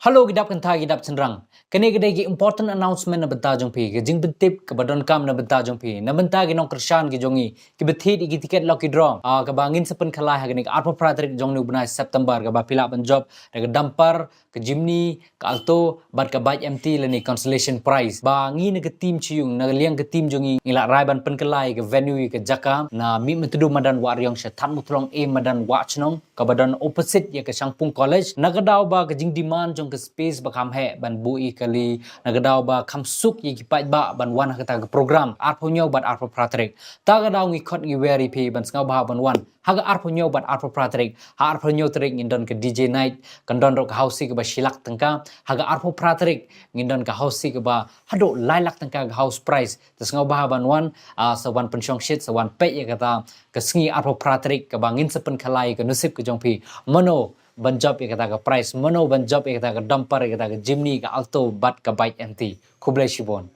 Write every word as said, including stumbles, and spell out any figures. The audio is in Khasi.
Hello ki dap kynthai ki dap shynrang. Kane ka dei ki important announcement na bynta jong phi, ka jingpyntip kaba donkam na bynta jong phi, na bynta ki nongkyrshan ki jong ngi kiba thied ïa ki tiket lucky draw, ah, kaba ngin sa pynkhlaiñ ha kane ka arphew phra tarik jong une u bnai September, kaba phi lah ban jop da ka dumper, ka Jimny, ka Alto bad ka bike M T lane consolation prize. Ba ngi na ka team Shu-yung, na ka liang ka team jong ngi, ngi la rai ban pynkhlaiñ ïa ka venue, ïa ka jaka na Mihmyntdu madan Wahriong, sha Thadmuthlong A madan Wahchnong, kaba don opposite ïa ka Shangpung College. Na ka daw ba ka jingdemand jong ka space ba kham heh ban buh ïa kali, na ka daw ba kham suk ïa ki paidbah ban wan ha kata ka program arphew hynñiew bad arphew phra tarik. Ta ka daw ngi khot ngi wer ïa phi ban sngewbha ban wan ha ka arphew hynñiew bad arphew phra tarik. Ha arphew hynñiew tarik ngin don ka D J night, kan don ruh ka housie kaba shi lak tyngka. Ha ka arphew phra tarik ngin don ka housie kaba haduh lai lak tyngka ka house prize. Te sngewbha ban wan, ah, sa wan pynshongshit, sa wan peit ïa kata ka sngi arphew phra tarik, kaba ngin sa pynkhlaiñ ïa ka nusip ka jong phi. Mano ban jop ïa kata ka prize, mano ban jop ïa kata ka dumper, ïa kata ka Jimny, ka Alto bad ka bike M T. Khublei shibun.